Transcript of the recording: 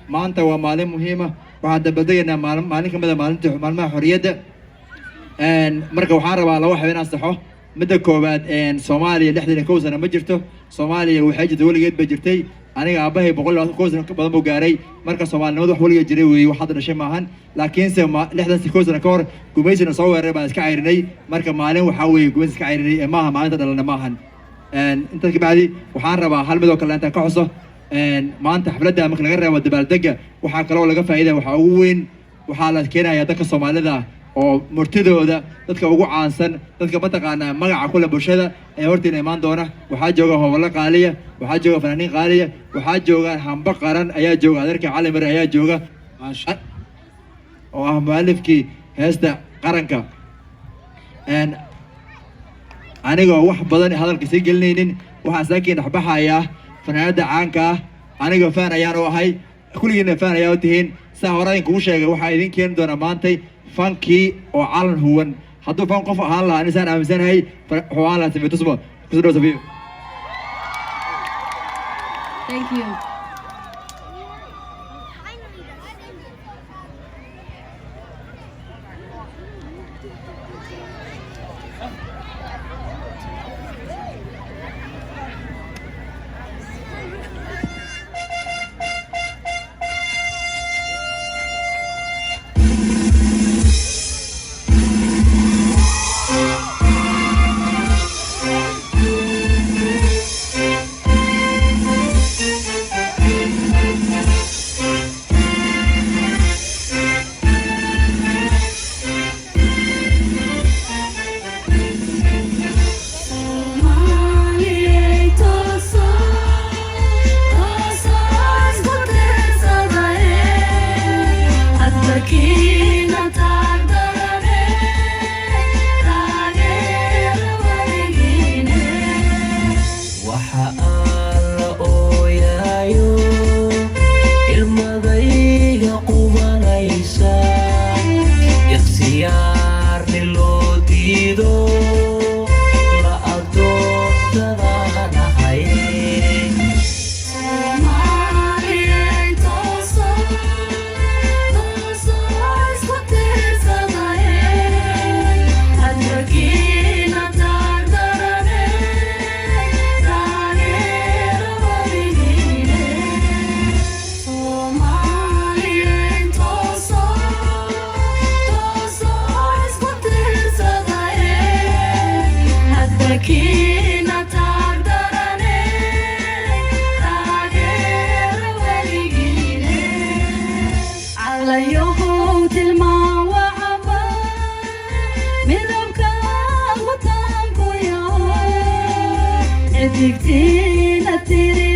Maanta waa maalin muhiima. Waxaan dabaaldegaynaa maalin, maalin ka mid a maalinta, maalmaha xorriyadda. Marka waxaan rabaa laba waxba inaan saxo. Midda koowaad, Soomaaliya 61 sano ma jirto. Soomaaliya waxay jirtay, weligeed bay jirtay. Aniga aabbahay 121 sano ka badan buu gaaray. Marka soomaalinimadu wax weligeed jiray weeye, wax hadda dhashay maahan. Laakiinse ma 61 sano ka hor gumaysina soo weeraray baan iska cayrinay. Marka maalin waxaa weeye gumaysi iska cayrinay ee maaha maalinta dhalana maahan. Intaas ka bacdi waxaan rabaa hal mid oo kale intaan ka xuso. Maanta xafladda marka laga reebo dabaaldega, waxaa kaloo laga faa'iidaya, waxaa ugu weyn, waxaa la keenayaa dadka Soomaalida ah oo murtidooda dadka ugu caansan, dadka mataqaanaa magaca kule bulshada ayaa hortiina imaan doona. Waxaa jooga hobollo qaaliya, waxaa jooga fanaaniin qaaliya, waxaa jooga Hambo Qaran ayaa jooga, adeerka Cali Mare ayaa jooga oo ah mualifkii heesta qaranka. Anigoo wax badan hadalka sii gelinaynin, waxaan saakiin dhexbaxayaa fanaanada caanka ah. Aniga fan ayaan u ahay, kulligiina fan ayaa u tihiin. Saa hore idinkugu sheegay, waxaa idin keeni doonaa maantay fankii oo calan huwan. Hadduu fan qof ahaan lahaa, anisaan aaminsanahay, wuxuu ahaan lahaa Safiya Tusmo. Kusoo dhaw, Safiyo. Thank you. Waxa aan la ooyaayo, ilmadayga qubanaysa, ikhtiyaarni loo diido, la adoonsadanahay. Kina tagdarane taageera weligiine calayahow tilmaan wacaba midabka watanku yaho xidigtiina tiri.